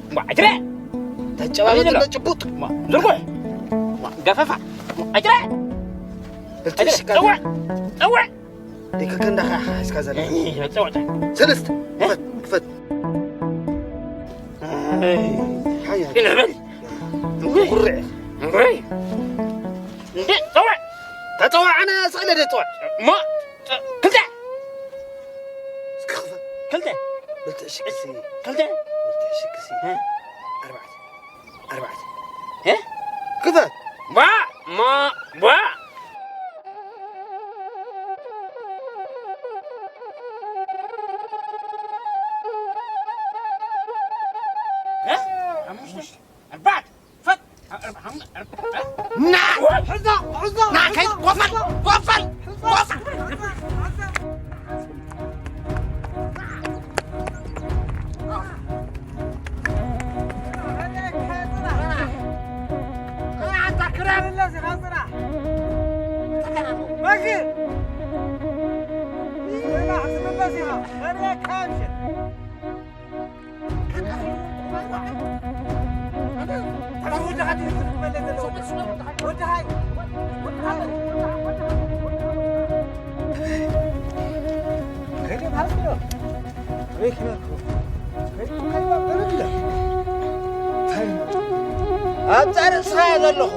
እምቧ፣ ኣጅረ! ተጨባበጥ ኣሎ። እንደ ጭቡጥ። እምቧ፣ ዝርጉሕ! እምቧ፣ ገፈፋ! እምቧ፣ ኣጅረ! እልቲ ኣጅረ! ሽካል። ጸውዕ! ጸውዕ! ደይ ከከንዳኻ ሓዝካ ዘላ። እይ፣ ጸውዕ! ሰለስተ። እ? ክፈት፣ ክፈት። እይ። ሓያ። ይንዕበል! ጉርዕ! ጉርዕ! እንዴ፣ ጸውዕ! ተጸውዕ፣ ኣነ ስእለ ደይ ጸውዕ። እሞ፣ ጸ-፣ ክልተ! እስኪ ክፈት። ክልተ። ብልትዕ ሽክሲ። ክልተ። ብልትዕ ሽክሲ። እ? ኣርባዕተ። ኣርባዕተ። እ? ክፈት። ቧ! ማ! ቧ! እ? ሓሙሽተ። ኣርባዕተ። ፈት! ና! ሕዞ! ሕዞ! ና! ከይድ! ኮፈል! ኮፈል! ኮፈል! ኣብ ጻዕሪ ስራ ዘለኹ።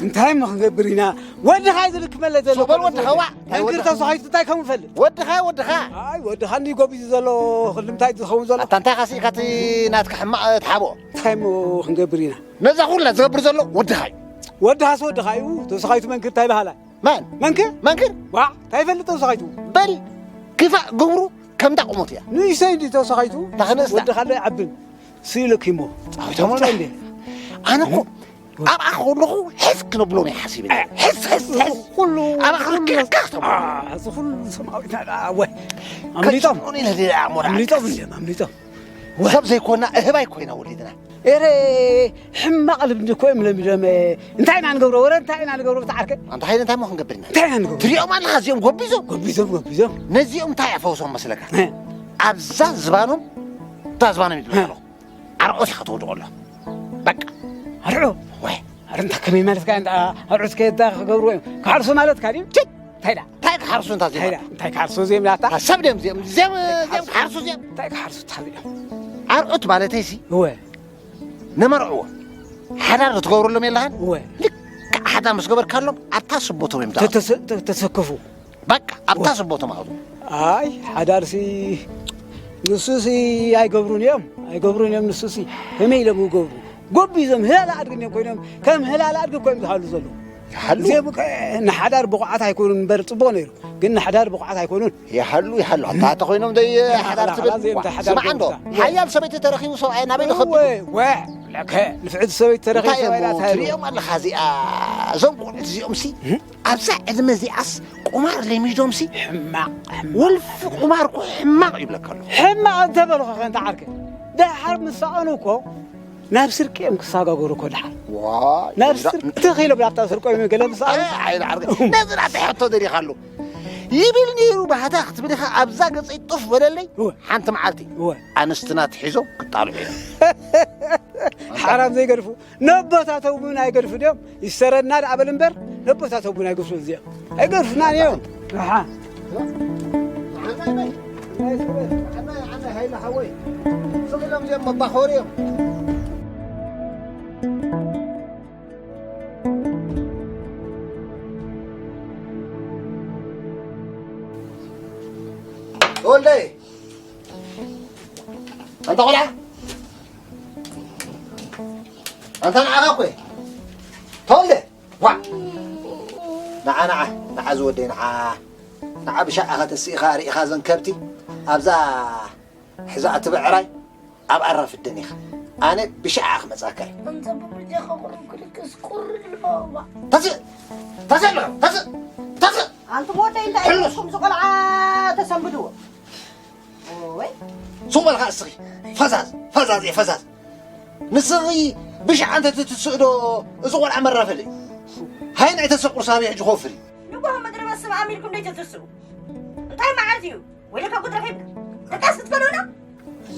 እንታይ እሞ ክንገብር ኢና? ወድኻ እዩ ዝልክመለ ዘሎ። ሶበል ወድኻ ዋ። እንታይ መንግር ወድኻ? ተሳሒቱ እንታይ ከም ዝፈልጥ? ወድኻ፣ ወድኻ። ኣይ፣ ወድኻ እንዲ ጎቢዙ ዘሎ፣ ክልምታይ ዝኸውን ዘሎ። ኣታ እንታይ ካስኢካ እቲ ናትካ ሕማቕ ትሓብኦ? እንታይ እሞ ክንገብር ኢና? ነዛ ኩላ ዝገብር ዘሎ ወድኻ እዩ። ወድኻስ ወድኻ እዩ። ተሳሒቱ መንክር እንታይ በሃላ? መን? መንክር? መንክር? ዋ፣ እንታይ ይፈልጥ ተሳሒቱ? በል፣ ክፋእ ግብሩ ከምታ ቁመቱ እያ። ንእሽተይ እንዲ ተሳሒቱ? ታኽነስታ? ወድኻ ኣሎ ይዓብን። ስኢለኪ እሞ። ጻዊቶም ጻዊቶም እንዴ? ኣነ እኮ ኣብኣ ከለኹ ሕስ ክነብሎ ናይ ሓሲበ። ሕስ፣ ሕስ፣ ሕስ። ኩሉ፣ ኣብኣ ኩሉ ክልክልካ ክተብሎ። አ፣ እዚ ኩሉ ሰማዊትና ደኣ፣ ወ-፣ ኣምሊጦም። ከጭቁኒ ኢለ ደኣ ኣሞራ። ኣምሊጦም እንድዮም፣ ኣምሊጦም። ወ-፣ ሰብ ዘይኮና እህባይ ኮይና ወሊድና። ኤረ፣ ሕማቕ ልምዲ እኮ እዮም ለሚዶም። እንታይ ኢና ንገብሮ? ወረ እንታይ ኢና ንገብሮ? ብቲ ዓርከ? ኣንታ ሓይለ እንታይ እሞ ክንገብር ኢና? እንታይ ኢና ንገብሮ? ትሪኦም ኣለኻ እዚኦም ጎቢዞም። ጎቢዞም፣ ጎቢዞም። ነዚኦም እንታይ ኣፈውሶም መስለካ? እ። ኣብዛ ዝባኖም፣ እታ ዝባኖም ይድበላለኹ። ኣርዑት ኢኻ ተወድቖ ኣሎ። በቃ። ኣርዑ? ወይ። ኣረ፣ እንታይ ከመይ ማለት ከ፣ ኣርዑት ከ እንታይ ክገብሩ እዮም? ክሓርሱ ማለት ከ ድዩ? ችት! እንታይ ዳ? እንታይ ክሓርሱ እንታ እንታይ ዜማ? ዳ? እንታይ ክሓርሱ ዜም ዳታ? ታ ሰብ ደም ዜም፣ ዜም፣ እንታይ ዜም ክሓርሱ? ክሓርሱ ዜም። እንታይ ክሓርሱ እንታ ዜም? ኣርዑት ማለተይ ሲ? እወ። ነመርዕዎ። ሓዳር ክትገብረሎም የለኻን? እወ። ልክዕ ሓዳር ምስ ገበርካሎም፣ ኣብታ ስቦቶም እዮም ተ-፣ ተሰ-፣ ተ-፣ ተሰከፉ። በቃ፣ ኣብታ ስቦቶም ኣውሩ። ኣይ፣ ሓዳርሲ ንሱሲ ኣይገብሩን እዮም፣ ኣይገብሩን እዮም። ንሱሲ ከመይ ኢሎም ይገብሩ? ጎቢዞም ህላል ኣድጊ እዮም ኮይኖም፣ ከም ህላል ኣድጊ እኮ እዮም ዝሃሉ ዘለዉ። ይሃሉ? እዚኦም ከ ንሓዳር ብቑዓት ኣይኮኑን እምበር ጽቡቕ ነይሩ፣ ግን ንሓዳር ብቑዓት ኣይኮኑን። ይሃሉ፣ ይሃሉ። ኣታ፣ ኣታ ኮይኖም ደይ ሓዳር ትብል? እዚኦም እንታይ ሓዳር ስማዕ እንዶ፣ ገይሮም? ሓያል ሰበይቲ ተረኺቡ ሰብኣይ ናበይ ንኸብድ? እወ፣ ወ፣ ለከ፣ ንፍዕቲ ሰበይቲ ተረኺቡ እንታይ እዮም ሰብኣይ ናታ ትሪኦም ኣለኻ እዚኣ፣ እዞም ቆልዑት እዚኦም ሲ፣ እህ? ኣብዛ ዕድመ እዚኣስ ቁማር ለሚዶምሲ፣ ሕማቕ፣ ሕማቕ። ወልፊ ቁማር እኮ ሕማቕ ይብለካ ኣለኹ። ሕማቕ እንተበልኹ ከ እንተ ዓርከ፣ ደሓር ምስ ሰኣኑ እኮ ናብ ስርቂ እዮም ክሰጋገሩ እኮ ደሓር። ዋይ፣ ናብ ነዚ ስር ትኽ ኢሎም ናብታ ስር ቆይሙ ገለ ምስ ኣሉ። ኣይ፣ ኣይ፣ ዓርከይ፣ ነዚ ናተይ ሕቶ ደሊኻ ኣሎ። ይብል ነይሩ ባህታ ክትብል ኢኻ ኣብዛ ገጸይ ጡፍ በለለይ። እወ። ሓንቲ መዓልቲ እወ። ኣንስትና ትሒዞም ክጣልዑ እዮም። ሓራም ዘይገድፉ። ነቦታቶም እውን ኣይገድፉ ድዮም? ይሰረና ደኣ በል እምበር፣ ነቦታቶም እውን ኣይገድፉ እዚኦም። ኣይገድፉናን እዮም። ኣሓ። ዓናይ በይ። ዓናይ፣ ዓናይ፣ ሃይለ ሓወይ። ስቕ ኢሎም እዚኦም መባኸሪ እዮም። ተወልደ፣ ኣንታ ቆልዓ፣ ኣንታ ንዓኻ እኮ እየ። ተወልደ፣ ዋ! ንዓ፣ ንዓ፣ ንዓ ዝወደይ፣ ንዓ። ንዓ ብሻዕኻ ተስኢኻ ርኢኻ ዘን ከብቲ ኣብዛ ሕዛእቲ ብዕራይ ኣብ ኣራፍደን ኢኻ። ኣነ ብሻዓ ክመጻካ እየ። እንተ ብብጀኻ ቁሩብ ክልክስ ቁር ኢልዋ። ተስእ! ተስእ ኣለኻ! ተስእ! ተስእ! ኣንቱም ወደይ እንታይ ሕሉስ! ኢልኩም ዝቆልዓ ተሰንብድዎ? ወይ። ሱቕ በልካ እስኺ። ፈዛዝ፣ ፈዛዝ እየ፣ ፈዛዝ። ንስኺ ብሻዓ እንተ ትትስእ ዶ እዚ ቆልዓ መራፈዲ? ሃይ ናይ ተሰቁር ሳቢ ሕጂ ክወፍር እዩ። ንጎሆ ምድሪ በስመ ኣብ ኢልኩም ደይትትስኡ። እንታይ መዓልቲ እዩ? ወይለካ ጉድ ረኺብካ። ደቃስ ክትከልኡና?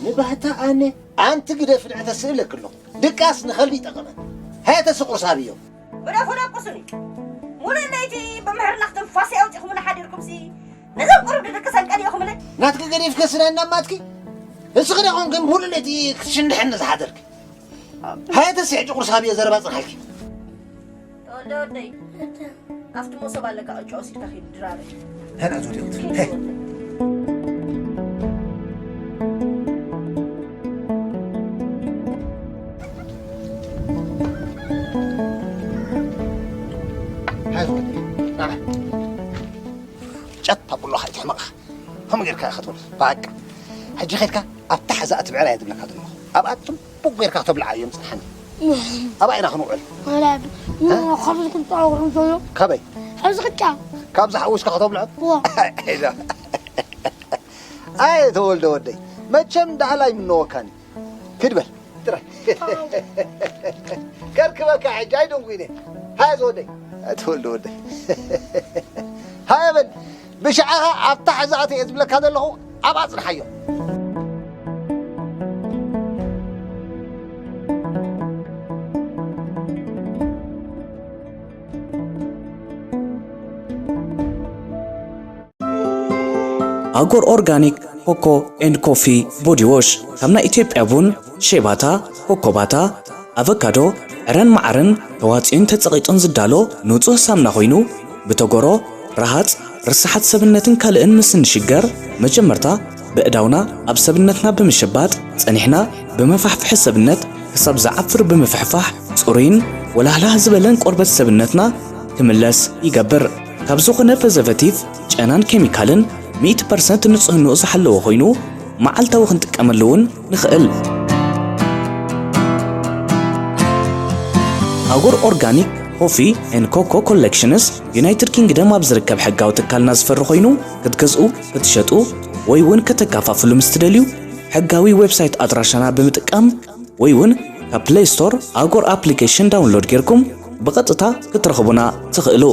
ንባህታ ኣነ ኣንቲ ግደፍ ንዕተ ስእለክ ኣለኹ። ድቃስ ንኸልቢ ይጠቐመን። ሃየ ተስቑር ሳብዮ። ብደፉ ደቁሱኒ። ሙሉእ ለይቲ ብምሕርና ክትንፋስ ኣውጺኹምና ሓዲርኩምሲ፣ ነዘን ቁሩብ ድድቅሰን ቀኒእኹምለይ። ናትኪ ገዲፍከ ስለ እናማትኪ፣ እስኺ ዶ ኾንክን ሙሉእ ለይቲ ክትሽንድሐኒ ዝሓደርኪ? ሃየ ተስሕጂ ቁርሲ ሃብዮ ዘረባ ጽንሓልኪ። ተወልደ ወደይ፣ ኣብቲ መሶብ ኣለካ ቅጫ ወሲድካ ኪድ ድራረ። ሄና ዞዲዮት። ኪድ ሄ። ወደይ። ሃይ ዞዲ። ናና። ጨት ኣቡሎ ሃይ ትሕመቕ። ከም ጌርካ ኢኻ ትብል። ባቃ። ሕጂ ኸድካ ኣብታ ሕዛ እትብዕራ እየ ዝብለካ ዘለኹ። ኣብኣ ጽቡቕ ጌርካ ከተብልዓ እዮም ጽንሓኒ። ኣብኣ ኢና ክንውዕል። ወላድ። እ? ካብዚ ቅጫ ውዕል ዘሎ። ካበይ? ካብዚ ቅጫ። ካብዚ ሓዊስካ ከተብልዖ? እዋ። ኢዛ። ኣየ ተወልደ ወደይ፣ መቸም ዳህላይ ምነወካኒ። ክድ በል ጥራይ። ከርክበካ ሕጂ ኣይደንጉይነ። ሃየ ዝወደይ። ኣየ ተወልደ ወደይ። ሃየ በል። ብሽዓኻ ኣብታ ሕዛእቲ እየ ዝብለካ ዘለኹ፣ ኣብኣ ጽንሓዮ። ኣጎር ኦርጋኒክ ኮኮ ኤንድ ኮፊ ቦዲ ዎሽ፣ ካብ ናይ ኢትዮጵያ ቡን፣ ሼባታ፣ ኮኮባታ፣ ኣቨካዶ፣ ዕረን መዓርን ተዋጽኡን ተጸቒጡን ዝዳሎ ንጹህ ሳምና ኮይኑ፣ ብተጎሮ፣ ረሃጽ፣ ርሳሓት ሰብነትን ካልእን ምስ እንሽገር፣ መጀመርታ ብእዳውና ኣብ ሰብነትና ብምሽባጥ፣ ጸኒሕና ብመፋሕፍሒ ሰብነት ክሳብ ዝዓፍር ብምፍሕፋሕ፣ ጽሩይን ወላህላህ ዝበለን ቆርበት ሰብነትና ክምለስ ይገብር። ካብ ዝኾነ ፕሪዘርቬቲቭ፣ ጨናን ኬሚካልን ሚእቲ ፐርሰንት ንጽህንኡ ዝሓለወ ኮይኑ፣ መዓልታዊ ክንጥቀመሉ እውን ንኽእል። ኣጎር ኦርጋኒክ ኮፊ ኤንድ ኮኮ ኮሌክሽንስ ዩናይትድ ኪንግደም ኣብ ዝርከብ ሕጋዊ ትካልና ዝፈሪ ኮይኑ፣ ክትገዝኡ፣ ክትሸጡ ወይ እውን ከተከፋፍሉ ምስ ትደልዩ፣ ሕጋዊ ዌብሳይት ኣድራሻና ብምጥቃም ወይ እውን ካብ ፕሌይ ስቶር ኣጎር ኣፕሊኬሽን ዳውንሎድ ጌርኩም ብቐጥታ ክትረኽቡና ትኽእሉ።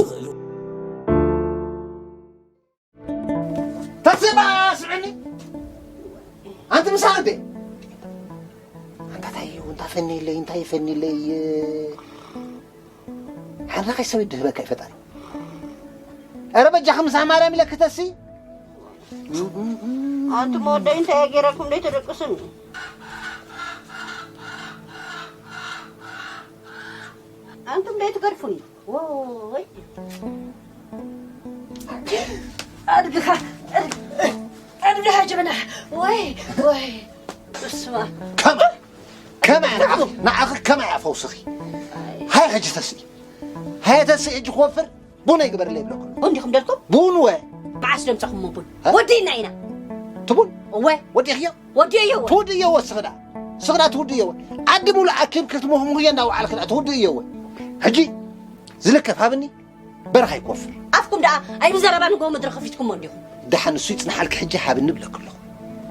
ተስባ ስዕኒ። ኣንቲ ምሳል እንዴ? ኣንታ እንታይ እዩ? እንታይ ፈኒለይ? እንታይ ፈኒለይ? ሓንራኸይ ሰብ ይድህበካ ይፈጣሪ። ኧረ በጃኺ ምሳሕ ማርያም ኢለኪ ተሲ። ኣንቲ መወደይ እንታይ እየ ገይረኩም ደይ ተደቅሱኒ? ኣንቱም ደይ ትገድፉኒ? ወይ። ኣድግኻ፣ ኣድግኻ ጅብና። ወይ፣ ወይ። በስመ ኣብ። ከመ-፣ ከመ ንዓኺ፣ ንዓኺ ከመ እያ ፈውስኺ? ሃይ ሕጂ ተስኢ። ሃይ ተስኢ ሕጂ ክወፍር ቡን ኣይግበርለይ ይብለኩም። ቡን ዲኹም ደልኩም? ቡን ወ። መዓስ ደምጻኹሞ ቡን? ሀ? ወዲእና ኢና። ትቡን? እወ። ወዲእኽዮ? ወዲእዮ እወ። ትውድእዮ ወ ስኽዳ። ስኽዳ ትውድእዮ ወ። ዓዲ ሙሉእ ኣኪብ ክትምህሙዮ እንዳወዓልክ ደኣ ትውድእዮ ወ። ሕጂ ዝልከፍ ሃብኒ በረኻ ይኮፍር። ኣፍኩም ደኣ ኣይ ብዘረባ ንጎ ምድሪ ከፊትኩሞ እንዲኹም። ደሓን ንሱ ይጽንሓልኪ ሕጂ ሃብኒ ብለክ ኣለኹ።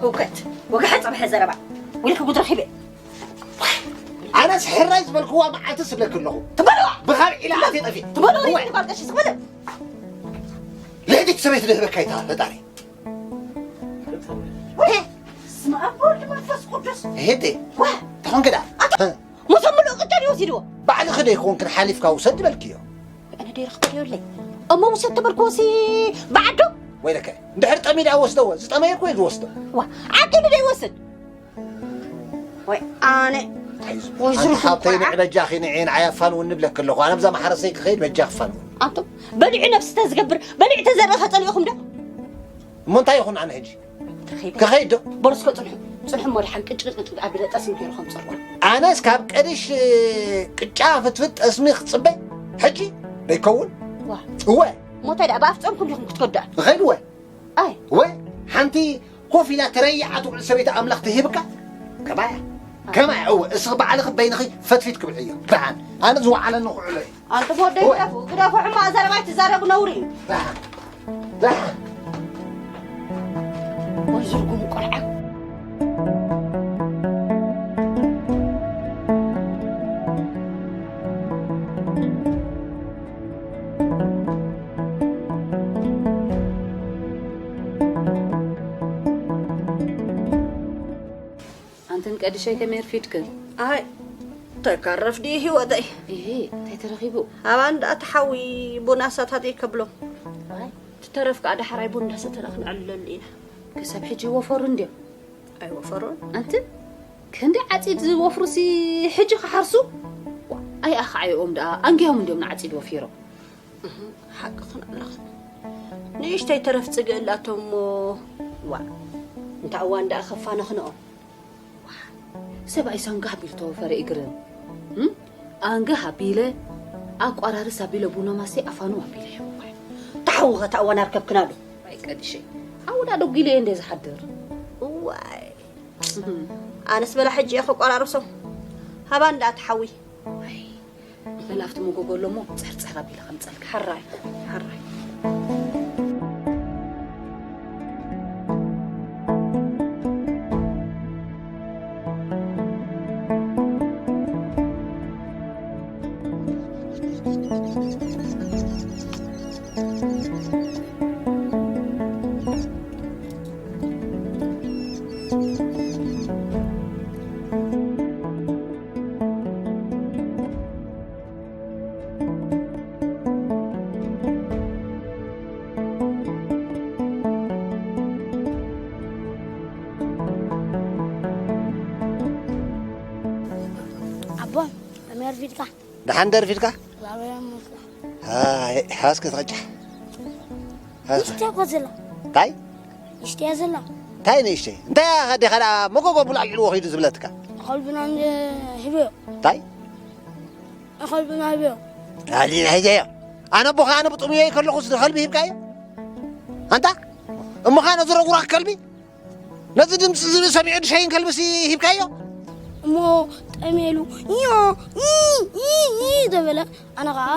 ህውከት። ወግሐ ጸብሐ ዘረባ። ወይልክ ጉድ ረኺበ። ኣነስ ሕራይ ዝበልክዋ መዓልቲ ስብለኪ ኣለኹ። ትበልዋ! ብኻልእ ኢላ ኣፌ ጠፊ። ትበልዋ! እወ። ይበልዋ! ቀሺ ዝበለ። ልዕሊት ሰበይቲ ድህበካ ይታ ፈጣሪ። ስመ ኣብ ወልድ መንፈስ ቅዱስ። እሄቴ። ዋ! ተኾንክ ደኣ። ኣታ፣ ሞቶም ምሉእ ቅጫ ድዩ ወሲድዎ? ባዕልኺ ዶ ይኮንክን ሓሊፍካ ውሰድ ዝበልክዮ? ኣነ ዶ ይረኽቦ የብለይ። እሞ ውሰድ ተበልክዎ ሲ ብዓዶ? ወይለከ፣ እንድሕር ጠሚዳ ወስደዎ፣ ዝጠመየ እኮ እዩ ዝወስዶ። ዋ፣ ዓቂሉ ዶ ይወስድ? ወይ ኣነ፣ ኣይዞ፣ ወይ ኣንቲ ዝርግም ሓብተይ ቆልዓ። ንዒ በጃኺ ንዒ ንዓይ ኣፋንውኒ እብለኪ ኣለኹ። ኣነ ብዛ ማሕረሰይ ክኸይድ በጃኺ ኣፋንውኒ። ኣንቱም፣ በሊዑ ነብሲ ተዝገብር፣ በሊዑ ተዘርኢ ከጸልእኹም ዶ? እሞ እንታይ ይኹን ኣነ ሕጂ? ተኸይደ። ክኸይድ ዶ? በርስኮ ጽንሑ። ጽንሑ እሞ ደሓን ቅጭ ቅጭ ቅጭ ኣቢለ ጠስሚ ገይርኹም ጽርዋ። ኣነስ ካብ ቀድሽ ቅጫ ፍትፍት ጠስሚ ክጽበ ሕጂ ደይከውን? ዋ። እወ። እሞ እንታይ ደኣ ብኣፍ ጾምኩም ዲኹም ክትከዱ? ክኸይድ እወ። ኣይ። እወ። ሓንቲ ኮፍ ኢላ ተረይዓ ትውዕል ሰበይቲ ኣምላኽ ትህብካ? ከማያ። ከማያ እወ። እስኺ ባዕልኺ በይንኺ ፈትፊት ክብልዕዮ። ደሓን። ኣነ ዝወዓለኒ ክውዕሎ እየ። ኣንቱም ወደይ እወ። ግደፉ፣ ግደፉ፣ ሕማቕ ዘረባ ኣይትዛረቡ፣ ነውሪ እዩ። ደሓን፣ ደሓን። ወይ ዝርጉም ቆልዓ። ኣንትን ቀድሸይ ከመይ ኣርፊድክን? ኣይ፣ ተካረፍ ድዩ ህይወተይ? እሂ፣ እንታይ ተረኺቡ? ኣባን ደኣ ተሓዊ ቡን ኣሳታት ከብሎ። ኣይ፣ ትተረፍ ከኣ ዳሕራይ ቡን እንዳሰተና ክንዕልለሉ ኢና። ክሳብ ሕጂ ይወፈሩ እንድዮም። ኣይወፈሩን። ኣንትን፣ ክንደይ ዓጺድ ዝወፍሩሲ ሕጂ ክሓርሱ? ዋ፣ ኣይኣኸዓይኦም ደኣ፣ ኣንጊሆም እንድዮም ንዓጺድ ወፊሮም። እህ፣ ሓቅኽን ኣለኽን። ንእሽተይ ተረፍ ጽግእ ኣላቶም እሞ፣ ዋ፣ እንታ እዋን ደኣ ከፋነኽንኦም። ሰብኣይ ሰንጋህ ቢሉ ተወፈረ ይግርም። እም? ኣንገህ ኣቢለ፣ ኣቋራርስ ኣቢለ፣ ቡና ማሰ ኣፋኑ ኣቢለ። ተሓውኸ እታ እዋን ኣርከብክና ዶ? ኣይ ቀድሸይ፣ ሓውና ደጒለ እንደ ዝሓድር። እዋይ። እም። ኣነስ በላ ሕጂ እየ ከቋራርሶ። ሃባ እንዳ ተሓዊ። ኣይ፣ በላ ኣብቲ መጎጎ ኣሎ እሞ፣ ጽሕርጽሕር ኣቢለ ከምጸልካ። ሕራይ፣ ሕራይ። ኣቦ፣ ከመይ ኣርፊድካ? ደሓን ዶ ኣርፊድካ? ላበያ ሞልካ። ኣይ፣ ሓስክ ትቐጫ። ሓስክ። ንእሽተይ እኮ ዘላ። እንታይ? ንእሽተይ ዘላ። እንታይ ንእሽተይ? እንታይ ኣዴኻ ደኣ መጎጎ ብላዕ ልዕልዎ ኸይዱ ዝብለትካ? ኣኸልብና እንደ ህብዮ። እንታይ? ኣኸልብና ህብዮ። ኣሊ፣ ሄጀዮ። ኣነ ኣቦኻ ኣነ ብጥሙየይ ከለኹስ ንኸልቢ ሂብካዮ? ኣንታ? እሞኻ ነዚ ረጉራኽ ከልቢ? ነዚ ድምፂ ዝብል ሰሚዑ ድሸይን ከልብሲ ሂብካዮ? እሞ ጠሜሉ፣ ዮ፣ ይ፣ ይ፣ ይ፣ ተበለ። ኣነ ኸዓ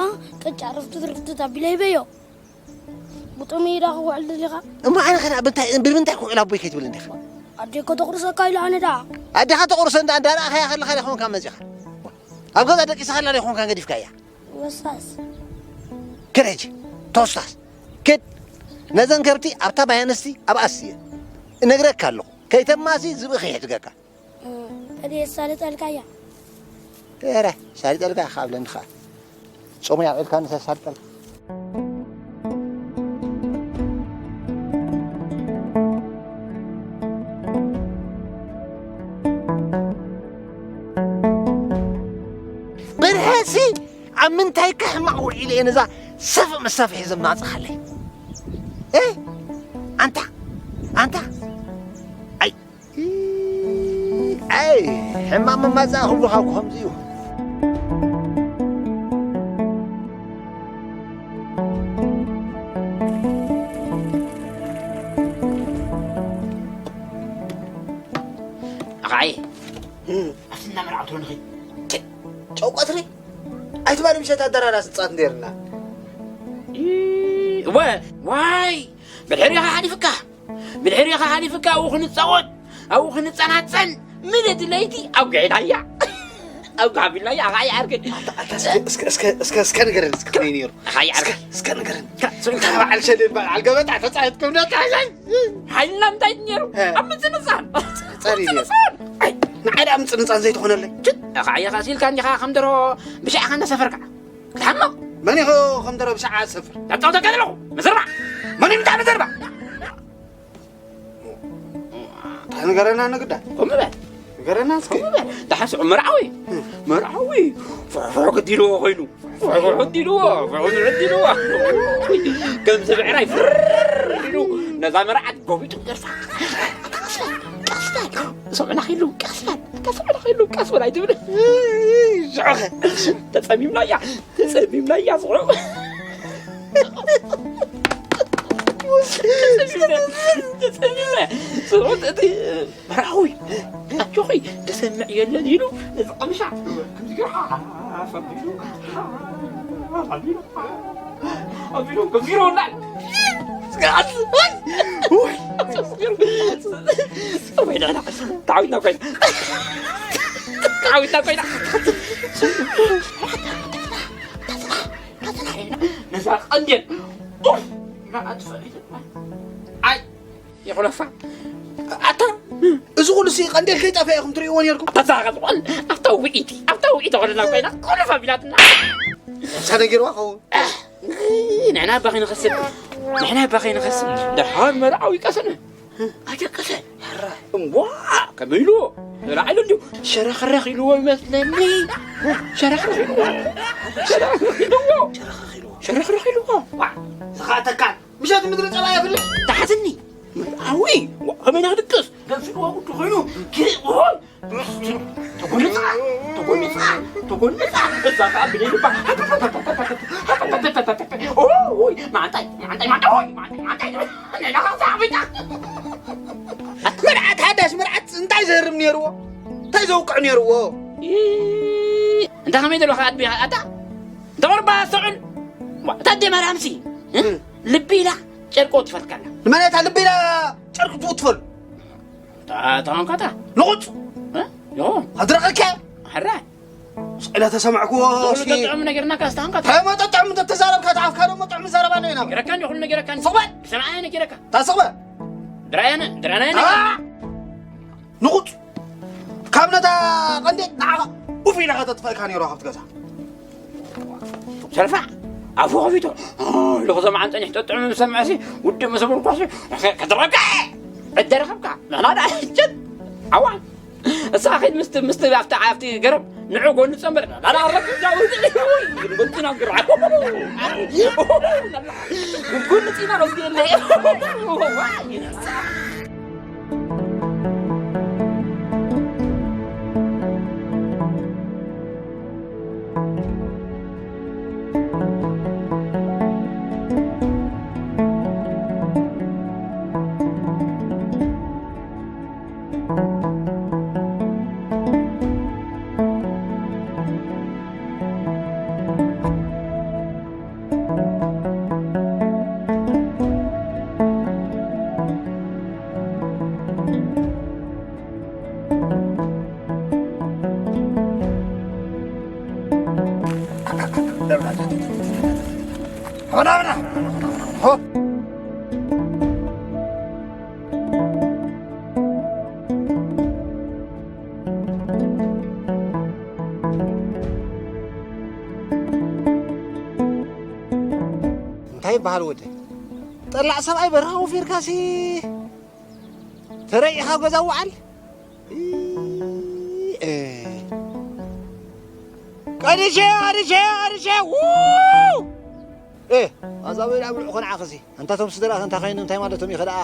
ቅጫ ርፍትት ርፍትት ኣቢለ ሂበዮ። ብጥሙይ ኢዳ ክውዕል ደሊኻ? እሞ ኣነ ኸ ብምንታይ፣ ብምንታይ ክውዕል ኣቦይ ከይትብል እንዲኻ? ኣዴ እኮ ተቑርሰካ ኢሉ ኣነ ደኣ። ኣዴኻ ተቑርሰ እንዳ፣ እንዳ ረኣኻያ ከለኻ ዶ ኾንካ መፂኻ? ኣብ ገዛ ደቂስኻ ኣላ ዶ ኾንካ ገዲፍካያ? ወሳስ። ክድ ሕጂ፣ ተወስታስ። ክድ፣ ነዘን ከብቲ ኣብታ ማይ ኣንስቲ ኣብኣ ኣስትየን። እነግረካ ኣለኹ፣ ከይተማሲ ዝብኢ ከይሕድገካ። እም፣ በል የሳልጠልካያ። ኤረ፣ ሳልጠልካ ኢኻ ኣብለኒ ኸኣ። ጾመይ ኣውዒልካ ንሳ ሳልጠልካ። ብርሀሲ ኣብ ምንታይ ከሕማቕ ውዒለ እየ ነዛ ሰፍእ መሳፍሒ ዘማጽኻለይ? እ? ኣንታ፣ ኣንታ፣ ኣይ፣ ኣይ፣ ሕማቕ መማጽኣ ኩሉ ካብ ከምዚ እዩ። ኣኻይ፣ እም። ኣብቲ እንዳ መርዓ ትብሎ ንኸይድ። ጨው ቀትሪ? ኣይትባል ምሸት ኣደራራስ ንጻት እንዴርና። እ፣ እወ፣ ዋይ፣ ብድሕሪኻ ሓሊፍካ፣ ብድሕሪኻ ሓሊፍካ ኣብኡ ክንጻወት፣ ኣብኡ ክንጸናጸን፣ ምልእቲ ለይቲ ኣውጊዕናያ። ኣብ ጋቢላ፣ ኣኻይ ዓርከይ። ኣታ፣ ኣታ፣ እስከ፣ እስከ፣ እስከ፣ እስከ፣ እስከ ንገረኒ፣ እስከ ከመይ ነይሩ? ኣኻይ እስከ፣ ዓርከይ። እስከ ንገረኒ። ካ-፣ ሶ-፣ እታ በዓል ሸደን በዓል ገበጣ ተጻወትኩም ዶ? እንታይ፣ እንታይ? ሓይልና እንታይ ነይሩ? እ። ኣብ ምጽንጻን። ጸሪ ነይሩ። ምጽንጻን። ኣይ፣ ንዓይ ደኣ ምጽንጻን ዘይትኾነለይ። ችት፣ ኣኻ ዓየኻ ሲልካ እንዲኻ ከም ደርሆ ብሻዕኻ እንዳሰፈርካ። ክትሓምቕ። መን ኢኹ ከም ደርሆ ብሻዓ ዝሰፍር? ዳጻውተካ ዘለኹ። መዘርባ። መን እዩ ምታ መዘርባ? እንታይ ንገረና ንግዳ? ከምኡ በል። ንገረና እስኪ። ከምኡ በል። ደሓን ስዑ መርዓዊ። እ። መርዓዊ። ፍሕፍሕ ግዲልዎ ኮይኑ። ፍሕፍሕ ግዲልዎ። ፍሕፍሕ ግዲልዎ። ከምዚ ብዕራይ ፍርር ኢሉ ነዛ መርዓት ጎቢጡ ደርፋ። ቀስ በል፣ ቀስ በል። ስዑ ናኺሉ፣ ቀስ በል። እታ ስዑ ናኺሉ፣ ቀስ በል ኣይትብል። ሽዑኸ። ተጸሚምናያ። ተጸሚምናያ ስዑ። ተጸሚምና። ተጸሚምና። ስዑ እቲ መርዓዊ፣ ኣጆኺ፣ ተሰምዕ የለን ኢሉ፣ ነዚ ቀምሻ፣ ከምዚ ገይሩ፣ ሓፍ ኣቢሉ፣ ሓፍ ኣቢሉ፣ ኣቢሉ፣ ከምዚ ገይሩ ወላዕ። ውይ! ወይ ንሕና፣ ተዓዊትና ኮይና። ተዓዊትና ኮይና። ነዛ ቀንዴል፣ ኡፍ! ኢና ኣጥፈኢልና። ኣይ! ይኹለፋ። ኣታ፣ እዚ ኩሉ ሲ ቀንዴል ከይጠፍአ ኢኹም ትርእይዎ ነይርኩም? ኣታ፣ ዝኾን ኣብታ ውዒቲ፣ ኣብታ ውዒቲ ኾለና ኮይና፣ ኩሉ ፋሚላትና። እሳ ነጊርዋ ኸውን። ንሕና ኣባ ከይንኸስብ፣ ንሕና ኣባ ከይንኸስብ። ደሓን መርዓዊ ቀሰነ። ኣደቀሰ። እምቧ፣ ከመይ ኢሉ? ተላዒሉ እንዲሁ። ሸረኽረኽ ኢልዎ ይመስለኒ። ሸረኽረኽ ኢልዎ። ሸረኽረኽ ኢልዎ። ሸረኽረኽ ኢልዎ። ዋ፣ ዝኻተካ። ምሸት ምድሪ ጸባ የፍልሕ። ተሓዝኒ። ኣዊ፣ ከመይ ኢና ክድቅስ? ደንፊ ድዋ ጉዱ ኮይኑ፣ ጊዜ፣ ኦይ፣ ተጎንጻ፣ ተጎንጻ፣ ተጎንጻ። እዛ ኸኣ ብለይ ልባ። ኦይ፣ ማዕንጣይ፣ ማዕንጣይ፣ ማዕንጣይ፣ ኦይ፣ ማዕንጣይ፣ ማዕንጣይ። ነና ኸኣ ዛዕቢታ። መርዓት፣ ሓዳሽ መርዓት እንታይ ዘህርም ነይርዎ? እንታይ ዘውቅዕ ነይርዎ? ኢ፣ እንታ ከመይ ዘለኻ ኣድቢኻ ኣታ? እንተ ቁርባ ኣስተውዕል። ዋ፣ እታ ኣደ ማርያምሲ፣ እ? እ። ልቢ ኢላ ጨርቂ ወትፈልካላ። ንመን እታ ልቢ ኢላ ጨርቂ ትውትፈሉ? እታ፣ እታ ኾንካታ? ንቑጽ! እ? ዮ። ኣድረቐካ? ሕራይ። ስቕ ኢለ ተሰማዕክዎ፣ ኩሉ እስኪ። ጥዑም ነገርና ካስታንካ። እንታይ እሞ ጥዑም እንተተዛረብካ፣ እታ ኣፍካ ደሞ ጥዑም ዘረባ ኣሎ ኢና። ነገረካኒ፣ ኩሉ ነገረካኒ። ስቕ በል። ብሰምዓየ ነገረካ። እታ ስቕ በል። ድራያነ፣ ድራያነ አ! ነገር። ንቑጽ! ካብ ነታ ቀንዴል ንዓኻ ኡፍ ኢላ ከተጥፍእካ ነይሩ ካብቲ ገዛ። ሰልፋ፣ ኣፉ ከፊቱ። ኢሉ ክሰምዓን ጸኒሕ ጥዑም ምስ ሰምዐሲ፣ ውድእ ምስ በልኳሲ፣ ከድረካ። ዕደ ረኸብካ። ንሕና ደኣ ሕጅት። ዓዋ። እሳ ኸይድ ምስቲ፣ ምስቲ ኣብቲ፣ ኣብቲ ገረብ ንዑ ጎኒ ጸንበር። ላላ ረክ ጃውዝ። ጎንትና ግራ። ጎኒ ጺና ነው። እንታይ ይበሃል ወደይ? ጠላዕ ሰብኣይ በረኻ ወፊርካሲ ተረኢኻ ገዛ ውዓል? እ፣ እ። ቀዲሸ፣ ቀዲሸ፣ ቀዲሸ፣ ው! እ፣ ኣዛ በይዳ ብልዑ ኸንዓኽሲ። ኣንታ ቶም ስድራኸ እንታይ ኸይኑ እንታይ ማለቶም እዩ ኸ ደኣ?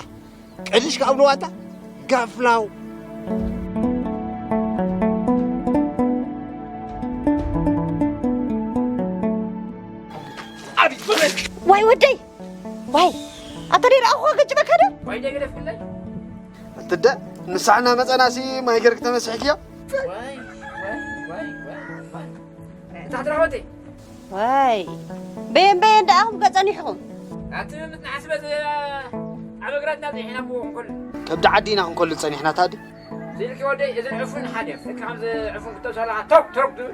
ቀዲሽ ከኣብልዋ ኣንታ ጋፍላው። ኣቤት በለኝ። ዋይ ወደይ፣ ዋይ፣ ኣታ ደይ ረኣኹ ገጭበካ ዶ? ዋይ ደይ ገደፍክለይ። ኣትደ ንሳሕና መጸናሲ ማይ ገርክ ተመስሕክዮ። ዋይ፣ ዋይ፣ ዋይ፣ ዋይ፣ ዋይ። እታ ትራወቴ። ዋይ፣ በየን በየን ደኣኹም ገጸኒሕኹም? ኣቲ ምጽናሕ ስበት ኣብ እግራት ናብ ጸኒሕና ብዎ እንኮል። ከብዲ ዓዲ ኢና ክንኮልል ጸኒሕና ታዲ። ስልኪ ወደይ፣ እዝን ዕፉን ሓደ። ልክዕ ከምዚ ዕፉን ክትጠብስ ከለኻ ቶክ ቶክ ትብል።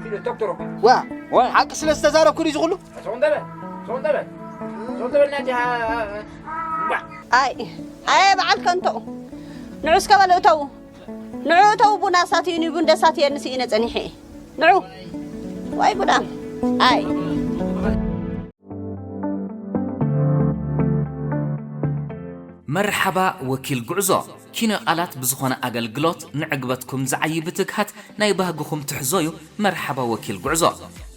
ኢሉ ቶክ ቶክ። ዋ፣ ዋ። ሓቂ ስለ ዝተዛረብኩ ድዩ እዚ ኩሉ? ሰው እንደበል፣ ሰው እንደበል፣ ሰው እንደበል ናቲ፣ ዋ። ኣይ፣ ኣይ፣ በዓል ከንቶ። ንዑ እስከ በሉ እተዉ። ንዑ እተዉ፣ ቡና ሳትዩኒ፣ ቡን ደሳትየኒ ስኢነ ጸኒሐ እየ። ንዑ። ዋይ ጉዳም። ኣይ። መርሓባ ወኪል ጉዕዞ፣ ኪነ ቃላት ብዝኾነ ኣገልግሎት ንዕግበትኩም ዝዓዪ ብትግሃት ናይ ባህግኹም ትሕዞዩ። መርሓባ ወኪል ጉዕዞ፣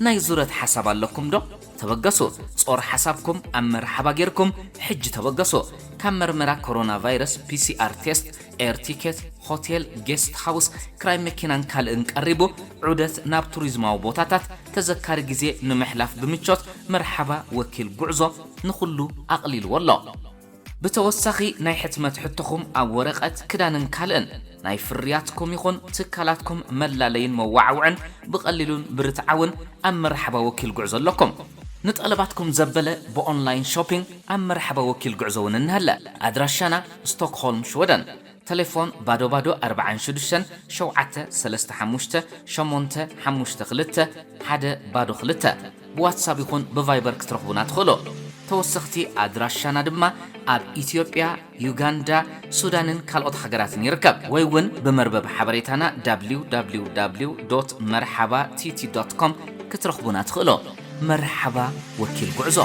ናይ ዙረት ሓሳብ ኣለኩም ዶ? ተበገሱ። ጾር ሓሳብኩም ኣብ መርሓባ ጌርኩም ሕጂ ተበገሱ። ካብ መርመራ ኮሮና ቫይረስ፣ ፒ ሲ ኣር ቴስት፣ ኤር ቲኬት፣ ሆቴል፣ ጌስት ሃውስ፣ ክራይ መኪናን ካልእን ቀሪቡ፣ ዑደት ናብ ቱሪዝማዊ ቦታታት፣ ተዘካሪ ግዜ ንምሕላፍ ብምቾት መርሓባ ወኪል ጉዕዞ ንኹሉ ኣቕሊልዎ ኣሎ። ብተወሳኺ ናይ ሕትመት ሕቶኹም ኣብ ወረቐት፣ ክዳንን ካልእን ናይ ፍርያትኩም ይኹን ትካላትኩም መላለይን መዋዓውዕን ብቐሊሉን ብርትዓውን ኣብ መርሓባ ወኪል ጉዕዞ ኣለኩም። ንጠለባትኩም ዘበለ ብኦንላይን ሾፒንግ ኣብ መርሓባ ወኪል ጉዕዞ እውን እንሀለ። ኣድራሻና ስቶክሆልም ሽወደን። ተሌፎን ባዶ ባዶ ኣርብዓን ሽዱሽተን ሸውዓተ ሰለስተ ሓሙሽተ ሸሞንተ ሓሙሽተ ክልተ ሓደ ባዶ ክልተ። ብዋትሳፕ ይኹን ብቫይበር ክትረኽቡና ትኽእሉ። ተወሰኽቲ ኣድራሻና ድማ ኣብ ኢትዮጵያ፣ ዩጋንዳ፣ ሱዳንን ካልኦት ሃገራትን ይርከብ። ወይ እውን ብመርበብ ሓበሬታና www መርሓባ ቲቲ ዶት ኮም ክትረኽቡና ትኽእሉ። መርሓባ ወኪል ጉዕዞ።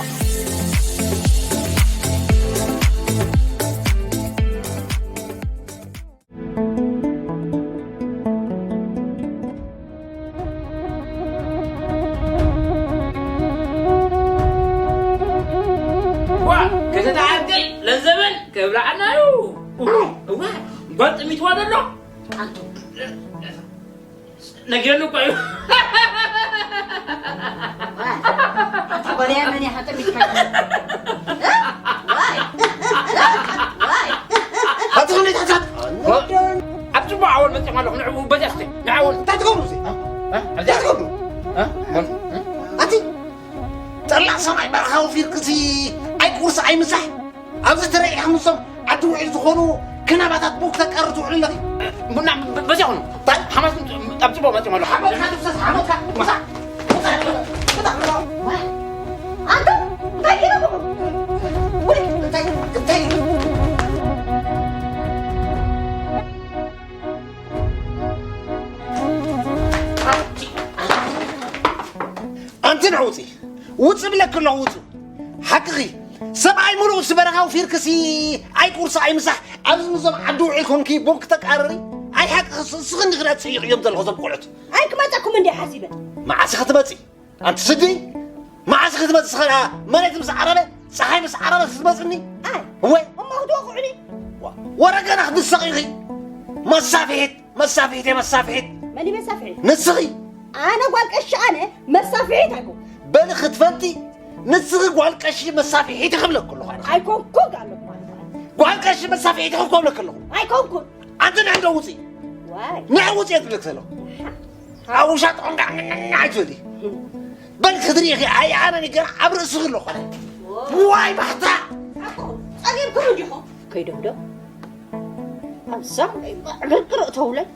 ዋ፣ ከተተዓቅል ለዘበን ከብላዓና እዩ። እዋ፣ ጓል ጥሚትዋ ዘሎ። ኣንቱ። ነጊረኒ እኮ እዩ። ኣቲ ጓልያ መን ኢኻ ጠሚትካ? ዋይ! ዋይ! ኣቲ ክንደይ ትሕታት ኣብ ጽቡቕ ዓወል መጺኹም ኣለኹም። ንዕኡ በዚያ እስቲ ንዓወል እንታይ ትገብሩ እዚ? እንታይ ትገብሩ? ኣቲ ጠላዕ ሰማይ በረኻ ወፊርክሲ ኣይ ቁርሲ ኣይ ምሳሕ ኣብዚ ተረኢኻ ምስቶም ዓዲ ውዒል ዝኾኑ ክናባታት ቡክ ተቃሪ ትውዕል ኣለኺ። ቡና በዚያ ኹኑ። ሓማስ ኣብ ጽቡቕ መጺኹም ኣለኹም። ሓመድካ ትፍሰስ ሓመድካ ምሳሕ። ኣንተ እንታይ ገይሮም? ውይ እንታይ እንታይ ኣንቲ ንዕውፂ ውፂ ብለኪ ኣለኹ ውፁ ሓቅኺ ሰብኣይ ሙሉእ ሲ በረኻ ውፊርክሲ ኣይ ቁርሲ ኣይ ምሳሕ ኣብዚ ምዞም ዓዲ ውዒል ኮንኪ ቡን ክተቃርሪ ኣይ ሓቅኺ ስኽኒ ክዳ ፅይቕ እዮም ዘለኹ ዞም ቆልዑት ኣይ ክመፀኩም እንዲ ሓሲበ መዓስ ክትመፂ ኣንቲ ስዲ መዓስ ክትመፅእ ዝኽእል መሬት ምስ ዓረበ ፀሓይ ምስ ዓረበ ክትመፅኒ ኣይ እወ እሞ ክትወቕዑኒ ወረ ገና ክትሰቕ ኢኺ መሳፍሒት መሳፍሒት እየ መሳፍሒት መን መሳፍሒት ንስኺ ኣነ ጓል ቀሺ ኣነ መሳፍሒት ኣይኮንኩ በሊ ክትፈልጢ ንስኺ ጓል ቀሺ መሳፍሒት ክብለኩ ኣለኹ ኣነ ኣይኮንኩን ኣለኩ ጓል ቀሺ መሳፍሒት ክብለኩ ኣለኹ ኣይኮንኩን ኣንቲ ንዕዶ ውፂ ዋይ ንዕ ውፂ እየ ትብለክ ዘለኹ ኣብ ውሻጥ ቆንቃዕ ምንና ኣይትበሊ በል ክትርኢ ኢኺ ኣይ ኣነ ንገር ኣብ ርእስኺ ኣለኹ ኣነ ዋይ ባሕታ ኣኮ ጸጊብኩም እንዲኹም ከይዶም ዶ ኣብዛ ዕግርግር እተውለይ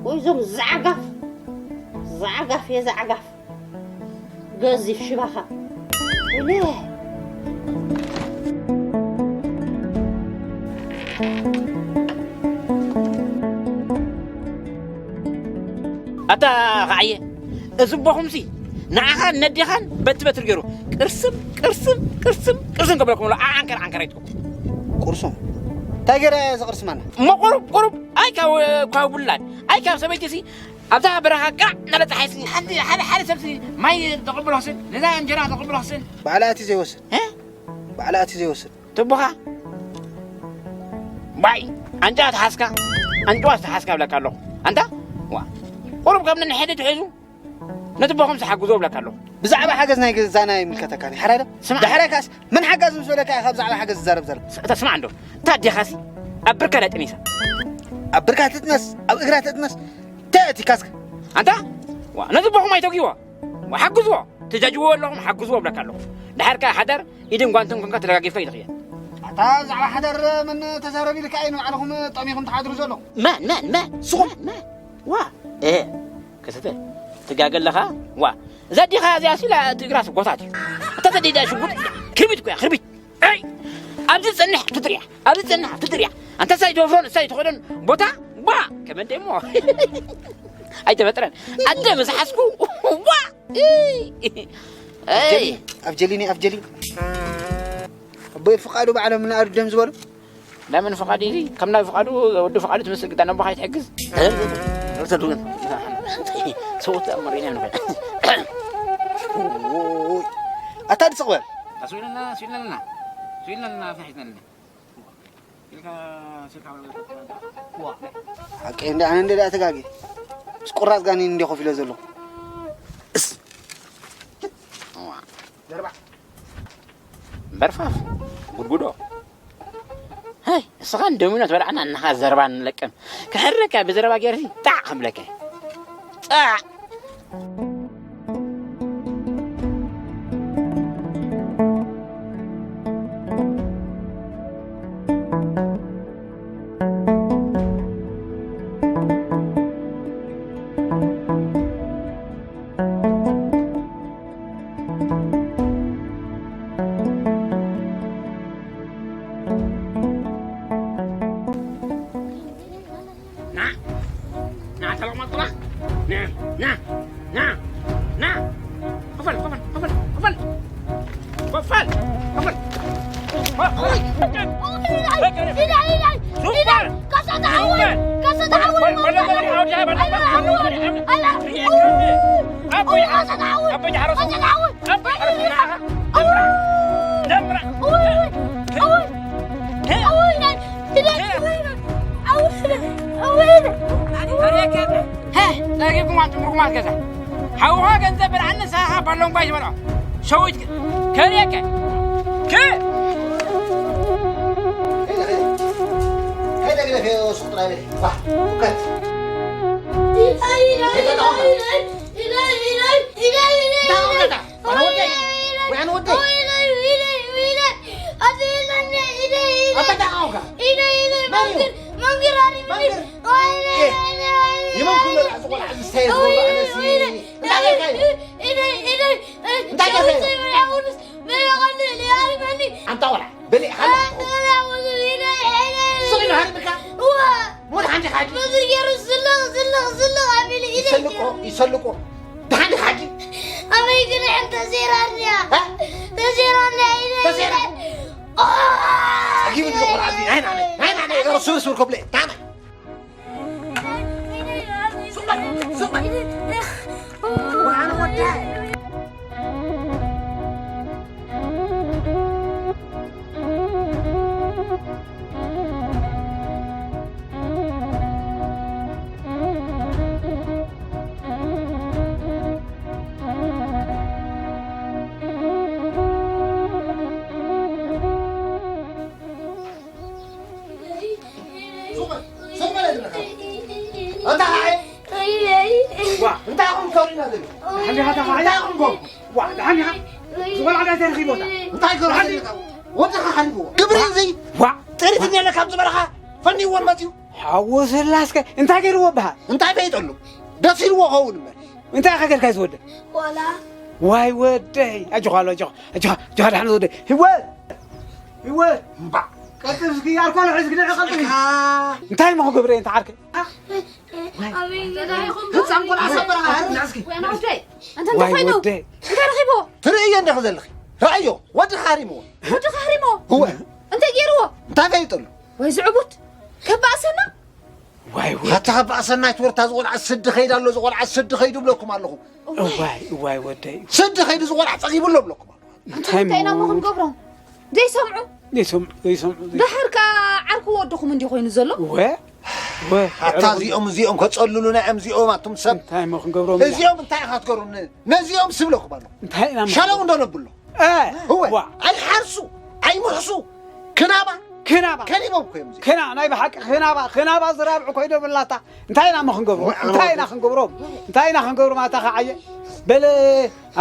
ወይ እዞም ዛዕጋፍ ዛዕጋፍ የዛዕጋፍ ገዚፍ ሽባኻ ወለ ኣታ ኸዓየ እዚ ኣቦኹምሲ ንዓኻን ነዴኻን በቲ በትሪ ገይሩ ቅርስም ቅርስም ቅርስም ቅርስም ከብለኩም ኣሎ ዓንከር ዓንከር ኣይትኩም ቁርሱም እንታይ ገይረ እዚ ቅርስም ኣና እሞ ቁሩብ ቁሩብ ኣይ ካብ ካብ ውላድ ኣይ ካብ ሰበይቲ ሲ ኣብታ በረኻ ቃዕ እናለ ፀሓይ ሲ ሓንቲ ሓደ ሓደ ሰብ ሲ ማይ ተቕብሎ ክስን ነዛ እንጀራ ተቕብሎ ክስን ባዕላ እቲ ዘይወስድ እ ባዕላ እቲ ዘይወስድ ትቦኻ ባይ ኣንጫዋ ተሓዝካ ኣንጫዋ ተሓዝካ ብለካ ኣለኹ ኣንታ ዋ ቁሩብ ካብ ነንሕደ ትሒዙ ነቲ ቦኹም ዝሓግዞ ብለካ ኣለኹ ብዛዕባ ሓገዝ ናይ ገዛና ይምልከተካ ናይ ሓራደ ስማዕ። ዳሕራይ ካስ መን ሓጋዝ ምስ በለካ ኢኻ ብዛዕባ ሓገዝ ዝዛረብ ዘሎ እታ ስማዕ እንዶ እታ ኣዴኻሲ ኣብ ብርካ ዳይ ጠኒሳ ኣብ ብርካ ትጥነስ ኣብ እግራ ትጥነስ እንታይ እቲ ካስካ ኣንታ ዋ ነቲ ቦኹም ኣይተጉይዋ ሓግዝዎ ትጃጅዎ ኣለኹም ሓግዝዎ ብለካ ኣለኹ ድሓር ከኣ ሓዳር ኢድን ጓንትን ኮንካ ተደጋጊፍካ ይትኽየል ኣታ ብዛዕባ ሓዳር መን ተዛረብ ኢልካ እዩ ንባዕልኹም ጠሚኹም ትሓድሩ ዘለኹም? መን መን መን ስኹም? መን ዋ እ ክስተ ትጋገ ኣለኻ። ዋ እዛ ዲኻ እዚኣ ሲላ እቲ እግራ ስጎታት እዩ። እታ ተደዳ ሽጉጥ ክርቢት እኮ እያ ክርቢት። ኣይ ኣብዚ ጸንሕ ትድርያ ኣብዚ ጸንሕ ትድርያ። ኣንታ ሳይ ተወፍሮን ሳይ ተኸደን ቦታ ዋ ከመን ደሞ ኣይተፈጥረን። ኣደ ምስ ሓዝኩ ዋ እይ። ኣይ ኣፍጀሊኒ ኣፍጀሊ ኣቦይ ፍቃዱ ባዕሎም ንኣዱ ደም ዝበሉ። ለምን ፍቃዱ እዚ ከም ናይ ፍቃዱ ወዲ ፍቃዱ ትመስል ግዳ ነቦኻ ይትሕግዝ። ሰውት ኣምሪና ንፈ ኣታ ድስቕ በል ኣስዊልና ስዊልና ስዊልና ፍሒትና ሓቂ እንደ ኣነ እንደ ተጋጊ ምስ ቁራጽ ጋኒ እንደ ኮፍ ኢለ ዘለኹ። እስ። ዘርባ። በርፋፍ። ጉድጉዶ። ሀይ፣ እስኻ እንደ ሚኖ ትበልዓና፣ እንኻ ዘርባ ንለቅም። ክሕረካ ብዘረባ ገይርሲ፣ ጣዕ ክብለካ። ጣዕ። ና፣ ና፣ ተለቕመጥኩና። ና፣ ና፣ ና፣ ና። ክፈል፣ ክፈል፣ ክፈል፣ ክፈል። ክፈል፣ ክፈል። ጸጊብኩም ኣንቱም ርጉማት ገዛ። ሓውኻ ገንዘብ በልዓኒ፣ ንስኻ ባሎንጓ እዩ ዝበልዖ። ሸዊት ከርእየከ። ከ- ከይደ ግደፍ፣ ሱቕ ጥራይ በል። ዋ፣ ውከት። ኢላይ፣ ኢላይ፣ ኢላይ፣ ኢላይ፣ ኢላይ፣ ኢላይ፣ ኢላይ፣ ኢላይ። እንታይ ወደይ? ወይ ኣነ ወደይ? ኣታ እንታይ ዓወካ? መን እዩ? መንግር፣ መንግር ኣሪፍ። መንግር? ይመን ኩሎ ደኣ ዝቆልዓ ዝስተየ ዝገብሮ ኣነሲ። እንታይ ጌርካ እዩ? እንታይ ጌርካ እዩ? ኣንታ ቆልዓ፣ በሊዕካ ኣለኹ። ስቕ ኢሉ ሃሪምካ? እዋ። ሞት ሓንቲ ሓዲ። በዚ ገይሩ ዝልቕ፣ ዝልቕ፣ ዝልቕ ኣቢሉ ኢለ ይሰልቆ፣ ይሰልቆ። ደሓን ዲኻ ሓቂ? ኣበይ ግን ሕን ተዜራ እንድያ? እ? ተዜራ እንድያ ኢለ ተዜራ? ኢለ። ኦ! ኣጊቡ ንዝኾነ ኣብዚ ናይ ናነ፣ ናይ ናነ፣ ሱር፣ ሱር ክብለ፣ ናነ። ሱቕ በል፣ ሱቕ በል። ወዓለ ወደ። ሱቕ በል፣ ሱቕ በል ኣለካ። ኣታ ኸዓ። ዋ፣ እንታይ ኢኹም ተውሪና ዘለኹም? እንታይ ኢኹም ጎም? ዋ፣ ደሓን ኢኻ? ዝቆልዓ እንታይ ተረኺቦታ? እንታይ ገይሩ ደሓን ዘለካ? ወድኻ ሓሪምዎ። ግብሪ እዚ ዋ። ጥሪት እኒአለካ ኣብዚ በረኻ ፈንይዎ መፅዩ። ሓወ ስላስከ እንታይ ገይርዎ በሃል? እንታይ ፈይጠሉ? ደስ ኢልዎ ኸውን እምበር። እንታይ ኢኻ ጌርካ ዝወደ? ዋላ። ዋይ ወደይ፣ ኣጆኻ ኣሎ፣ ኣጆኻ፣ ኣጆኻ፣ ኣጆኻ ደሓን ወደይ። ህይወት፣ ህይወት። እምባ። ቀልጥፍ እስኪ፣ ኣልኮል ሒዝኪ ንዒ ቀልጥፍ። እካ። እንታይ እሞ ክገብር እየ እንተ ዓርከይ? ኣበይ ገዛ ኢኹም? ህፃን ቆልዓ ሰብ በረኻ፣ ንዕ እስኪ። ወይ ኣነ ወደይ፣ ኣንተ እንታይ ዋይ ኮይኑ? ወደይ። እንታይ ረኺብዎ? ትርእዮ እንዲኺ ዘለኺ። ረኣዮ፣ ወድኻ ሃሪምዎ። ወድኻ ሃሪምዎ? እወ። እንታይ ገይርዎ? እንታይ ፈይጠሉ? ወይ ዝዕቡድ፣ ከባእሰና? ዋይ ወደይ። ኣታ ከባእሰና ኣይትበል፣ እታ ዝቆልዓ ስዲ ኸይዱ ኣሎ፣ ዝቆልዓ ስዲ ኸይዱ እብለኩም ኣለኹ። እዋይ፣ እዋይ ወደይ። ስዲ ኸይዱ ዝቆልዓ ጸጊቡ ኣሎ እብለኩም ኣለኹ። እንታይ እንታይ ኢና እሞ እሞ ክንገብሮም? ዘይሰምዑ? ዘይሰምዑ፣ ዘይሰምዑ፣ ዘይሰምዑ። ደሓር ከኣ ዓርኩ ወድኹም እንዲ ኮይኑ ዘሎ? ወ-፣ ወ-፣ ኣታ እዚኦም፣ እዚኦም ከጸልሉና እዮም፣ እዚኦም ኣቱም ሰብ። እንታይ እሞ ክንገብሮም ኢና? እዚኦም እንታይ ኢኻ ትገብሩኒ? ነዚኦም ስብለኩም ኣለኹ። እንታይ ኢና ሸለው እንዶ ነብሎ። እ፣ እወ፣ ዋ። ኣይሓርሱ፣ ኣይምሕሱ፣ ክናባ፣ ክናባ። ከሊቦም እኮ እዮም እዚኦም። ክና-፣ ናይ ብሓቂ ክናባ፣ ክናባ ዝራብዑ ኮይኖም ብላታ። እንታይ ኢና እሞ ክንገብሮም? እወ፣ እንታይ ኢና እወ። ክንገብሮም? እንታይ ኢና ክንገብሮም? ኣታ ኸዓየ፣ በለ፣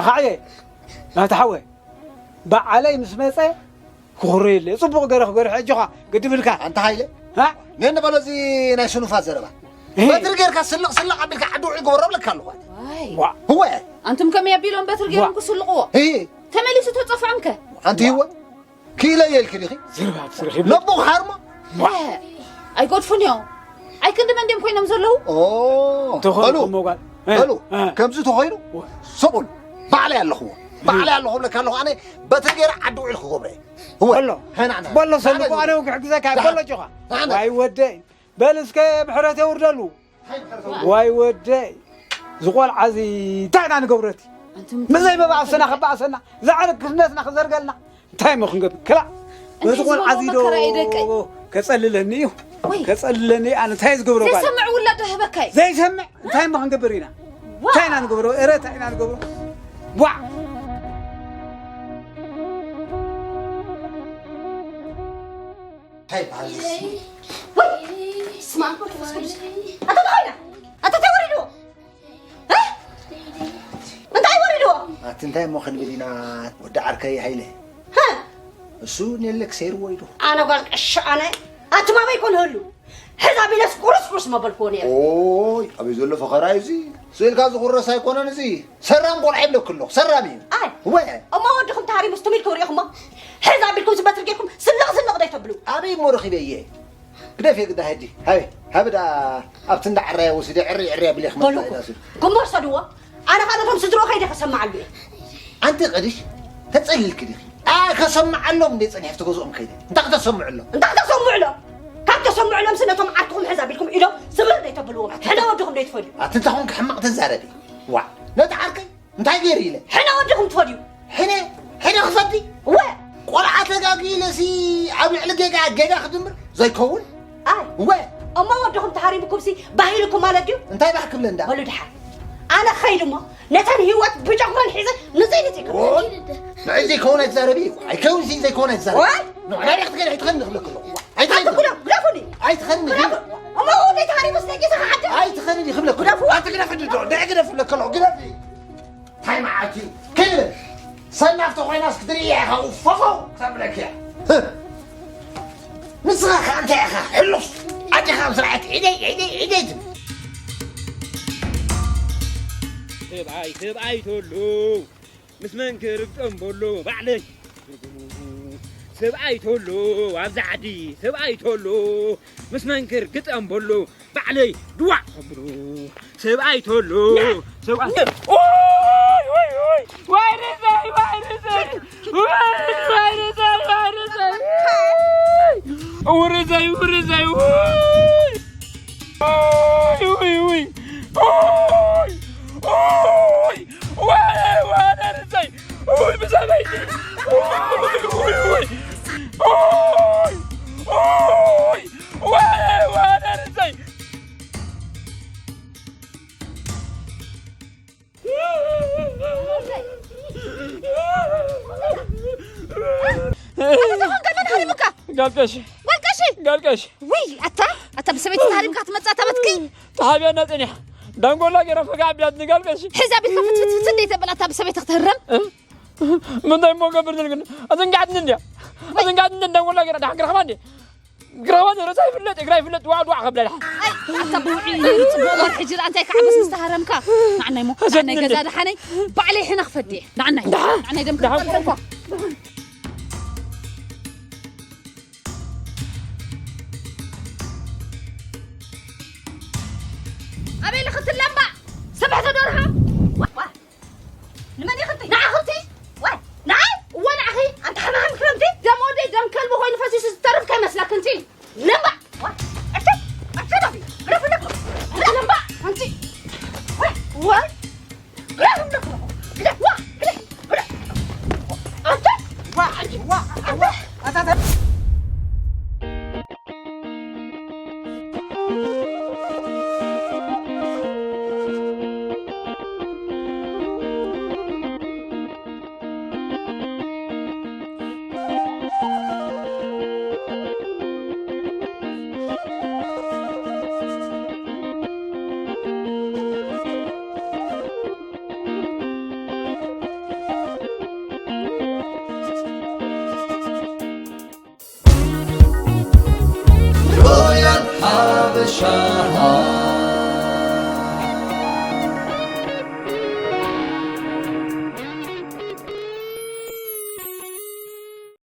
ኣኻዕየ፣ ኣታ ሓወ፣ በዓለይ ምስ መጸ፣ ክኹርየለ ጽቡቕ ገረ ክገርሕ ኣጆኻ ግድብልካ ኣንታ ሃይለ። ነኒ በሎ እዚ ናይ ስኑፋት ዘረባ በትሪ ጌርካ ስልቕ ስልቕ ኣቢልካ ዓዲ ውዒ ግበሮ ብለካ ኣለኹ። ዋ ኣንቱም ከመይ ኣቢሎም በትሪ ጌሮም ክስልቕዎ? ተመሊሱ ተጸፍዖም ከ? ኣንቲ ህወ ክኢለ እየ ኢልኪ ዲኺ? ዘረባ ትስርሒ ነቦ ሃርሞ ኣይጎድፉን እዮም። ኣይ ክንዲ መን ድዮም ኮይኖም ዘለዉ? በሉ በሉ ከምዚ ተኾይኑ ሰቑል ባዕለይ ኣለኹዎ ባዕለይ ኣለኹ ብለካ ኣለኹ ኣነ በትሪ ጌረ ዓዲ ውዒል ክገብረ እየ። በሎ በሎ ሰልኩ ኣነ እውን ክሕግዘካ በሎ ጆኻ ዋይ ወደይ በል እስከ ምሕረት የውርደሉ። ዋይ ወደይ ዝቆልዓ እዚ እንታይ ኢና ንገብረቲ ምዘይ መባእሰና ክባእሰና ዛዕሪ ክስነትና ክዘርገልና እንታይ እሞ ክንገብር ክላ ነዚ ቆልዓ እዚ ዶ ከጸልለኒ እዩ ከጸልለኒ ኣነ እንታይ ዝገብሮ ጓል ዘይሰምዕ ውላዶ ህበካይ ዘይሰምዕ እንታይ እሞ ክንገብር ኢና እንታይ ኢና ንገብሮ እረ እንታይ ኢና ንገብሮ ዋ እንታይ ይበሃል እዚ? ወይ ስማ መንፈስ ቅዱስ ኣታ እንታይ ኮይና ኣታ እንታይ ወሪድዎ እንታይ ወሪድዎ ኣቲ እንታይ እሞ ክንብል ኢና ወዲ ዓርከይ ሃይለ እሱ ኔለክ ሰይርዎ ኢሉ ኣነ ጓል ቀሾ ኣነ ኣቱም ኣበይ ኮን ህሉ ሕዛ ቢለስ ቁርስ ቁርስ መበልክዎ ነይረ ኦይ ኣበይ ዘሎ ፈኸራ እዩ እዚ ስእልካ ዝቑረስ ኣይኮነን እዚ ሰራም ቆልዓ ይብለኪ ኣለኹ ሰራም እዩ ኣይ ወ እሞ ወድኹም ተሃሪሙ ስቱም ኢልኩም ሪኢኹሞ ሕዝ ኣቢልኩም ዝበትር ጌርኩም ስልቕ ስልቕ ዶ ይተብሉ ኣበይ እሞ ረኺበየ ግደፍ የግዳ ሕጂ ሃበ ሃበ ደኣ ኣብቲ እንዳ ዕራየ ወሲደ ዕሪ ዕሪ ኣቢለ ክመልሳ በልኩ ኢላ ስል ግንቦር ሰድዎ ኣነ ካብ ነቶም ስድሮ ከይደ ከሰማዓሉ እየ ኣንቲ ቅድሽ ተጸሊልኪ ዲኺ ኣይ ከሰምዓሎም እንደ ጸኒሐ ኣብቲ ገዝኦም ከይደ እንታይ ክተሰምዕሎም እንታይ ክተሰምዕሎም ካብ ተሰምዕሎም ስነቶም ዓርክኹም ሕዝ ኣቢልኩም ኢሎም ስምር ዶ ይተብልዎም ሕነ ወድኹም ዶ ይትፈድዩ ኣቲ እንታይ ኮንኪ ሕማቕ ትዛረቢ ዋዕ ነቲ ዓርከይ እንታይ ገይሩ ኢለ ሕነ ወድኹም ትፈድዩ ሕነ ሕነ ክፈዲ እወ ቆልዓ ተጋጊ ኢለሲ ኣብ ልዕሊ ጌጋ ጌጋ ክድምር ዘይከውን ኣይ እወ እሞ ወድኹም ተሃሪምኩምሲ ባህ ኢልኩም ማለት ድዩ እንታይ ባህ ክብለ እንዳ በሉ ድሓን ኣነ ኸይድ እሞ ነተን ህይወት ብጨጉረን ሒዘ ንዘይ ንዘይ ክብል ኦይ ንዕዚ ዘይከውን ኣይትዛረቢ ኣይከውን ሲ ዘይከውን ኣይትዛረቢ ወይ ንዕና ዲያ ክትገድሒ ትኸኒ ክብለክ ኣለኹ ኣይትኸኒ ኣትኩሎ ግደፉኒ ኣይትኸኒ ግደፉ እሞ ወደይ ተሃሪሙስ ደቂሰ ክሓድር ኣይትኸኒ ክብለክ ግደፉ ኣቲ ግደፍ እንዶ ንዕ ግደፍ ክብለክ ኣለኹ ግደፊ እንታይ መዓልቲ እዩ? ክብል ሰናፍቲ ኮይናስ ክትርእያ ኢኻ ውፈፎ ክተብለኪ እያ። ንስኻ ከኣ እንታይ ኢኻ ሕሉፍ ኣዴኻ ኣብ ስርዓት ዒደይ ዒደይ ዒደይ ትብል። ሰብኣይ ሰብኣይ ተሎ ምስ መንክር ግጠም በሎ ባዕለይ ትርጉሙ ሰብኣይ ተሎ ኣብዚ ዓዲ ሰብኣይ ተሎ ምስ መንክር ግጠም በሎ ባዕለይ ድዋዕ ከብሎ ሰብኣይ ተሎ ሰብኣይ ኦይ ኦይ ኦይ ዋይ ርዘይ ዋይ ርዘይ ዋይ ርዘይ ዋይ ርዘይ ውርዘይ ውርዘይ ውይ ውይ ውይ ኦይ ኦይ ዋይ ዋይ ርዘይ ውይ ብሰበይቲ ውይ ውይ ውይ ኦይ ኦይ ዋይ ዋይ ርዘይ ጋልቀሽ ጋልቀሽ ጋልቀሽ ውይ ኣታ ኣታ ብሰበይቲ ተሃሪምካ ትመፅእ ኣታ በትኪ ተሃብያና ፀኒሓ ዳንጎላ ገይራ ፈጋ ኣቢላትኒ ጋልቀሽ ሕዚ ኣቢልካ ፍትፍትፍት እንዴት ተበላ ኣታ ብሰበይቲ ክትህረም ምንታይ እሞ ገብር ዝልግን ኣዘንጋዕትኒ እንድያ ኣዘንጋዕትኒ ዳንጎላ ገይራ ዳሓን ክረኽባ እንዴ ግራዋ ንርእሳ ይፍለጥ እግራ ይፍለጥ ዋዕ ዋዕ ከብላ ድሓ ኣይ ኣታ ብውዒ ነይሩ ጽቡቕ እምበር ሕጂ ደኣ እንታይ ክዓብስ ምስ ተሃረምካ ንዓናይ ሞ ንዓናይ ገዛ ደሓነይ ባዕለይ ሕነ ክፈዲ እየ ንዓናይ ንዓናይ ደም ክፈልፈልካ ኣበይ ልኽትለምባ ስብሕቲ ደርሃ ንመን ኢኺ ንዓኺ ወይ ንዓይ እወ ንዓኺ ኣንታ ሓማም ክረምቲ ደም ወደይ ደም ከልቢ ኮይኑ ፈሲሱ ዝተርፍ ከይመስለኪ እንጂ ለምባ ሻሃ